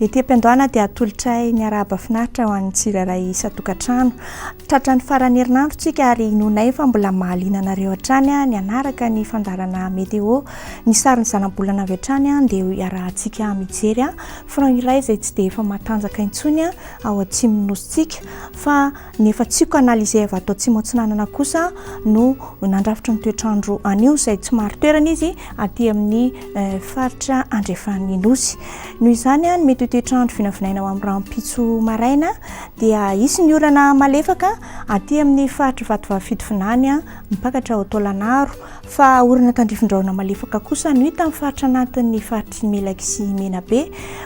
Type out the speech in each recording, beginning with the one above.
Ety am-piandohana dia atolotray ny arahaba finaritra ho an'ny tsirairay isan-tokantrano. Tratran'ny faran'ny herinandro tsika ary inoanay fa mbola mahaliana anareo hatrany ny hanaraka ny fandaharana météo. Ny sarin'ny zanabolana avy hatrany dia iarahantsika mijery front iray izay tsy dia efa matanjaka intsony ao atsimon'ny nosintsika fa Ny efa tsiko analyser avy ato atsimo atsinanana kosa no nandrafitra ny toetr'andro anio izay tsy marin-toerana izy aty amin'ny faritra andrefan'ny nosy. Noho izany ny mety ho toetr'andro vinavinaina ho amin'ny rahampitso maraina dia hisy ny orana malefaka aty amin'ny faritra Vatovavy Fitovinany mipakatra ao Taolagnaro Fa orana tandrifin-drahona malefaka kosa no hita amin'ny faritra anatin'ny faritr'i Melaky sy Menabe.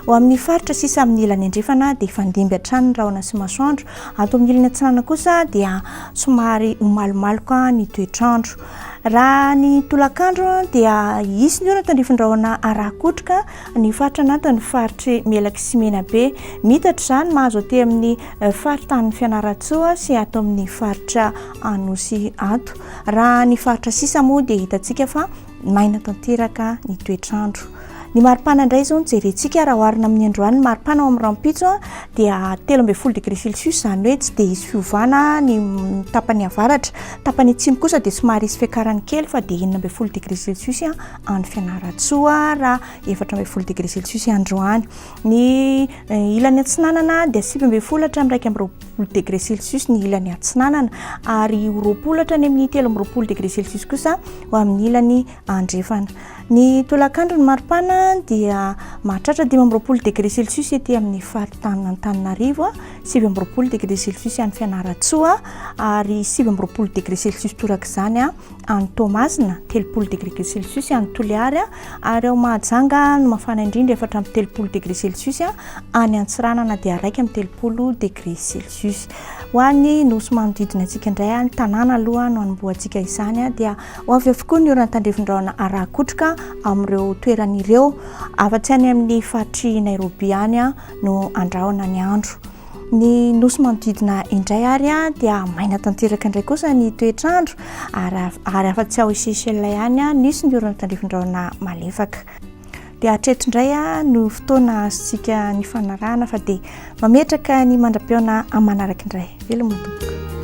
Ho amin'ny faritra sisa amin'ny ilany andrefana dia hifandimby hatrany ny rahona sy masoandro. Ato amin'ny ilany atsinanana kosa dia somary ho malomaloka ny toetr'andro. Raha ny tolakandro dia hisy ny orana tandrifin-drahona araha-kotroka ny faritra anatin'ny faritr'i Melaky sy Menabe. Miitatra izany mahazo aty amin'ny faritanin'i Fianarantsoa sy ato amin'ny faritra Anosy ato. Raha ny faritra sisa moa dia hitantsika fa maina tanteraka ny toetr'andro. Ny maripana indray izao no jerentsika, raha oharina amin'ny androany ny maripana ao amin'ny rahampitso dia 13 degré celsius, izany hoe tsy dia hisy fiovana ny tapany avaratra. Tapany atsimo kosa dia somary hisy fiakarany kely fa dia 16 degré celsius any Fianarantsoa raha 14 degré celsius androany. Ny ilany atsinanana dia 19 hatramin'ny 21 degré celsius ny ilany atsinanana ary 20 hatrany amin'ny 23 degré celsius kosa ho amin'ny ilany andrefana. Ny tolakandro ny maripana dia mahatratra 25 degré celsius ety amin'ny faritanin'Antananarivo, 29 degré celsius any Fianarantsoa ary 29 degré celsius torak'izany any Toamasina, 30 degré celsius any Toliary ary ao Mahajanga no mafana indrindra 34 degré celsius, any Antsiranana dia 31 degré celsius. Ho an'ny nosy manodidina antsika indray, ny tanàna aloha no hanombohantsika izany, dia ho avy avokoa ny orana tandrifin-drahona araha-kotroka amin'ireo toerana ireo, afa-tsy any amin'ny faritr'i Nairobi any no andrahona ny andro. Ny nosy manodidina indray ary dia maina tanteraka indray kosa ny toetr'andro ary ary afa-tsy ao Seychelles ihany nisy ny orana tandrifin-drahona malefaka. Dia hatreto indray no fotoana azontsika nifanarahana fa dia mametraka ny mandra-pihaona amin'ny manaraka indray. Veloma tompoko.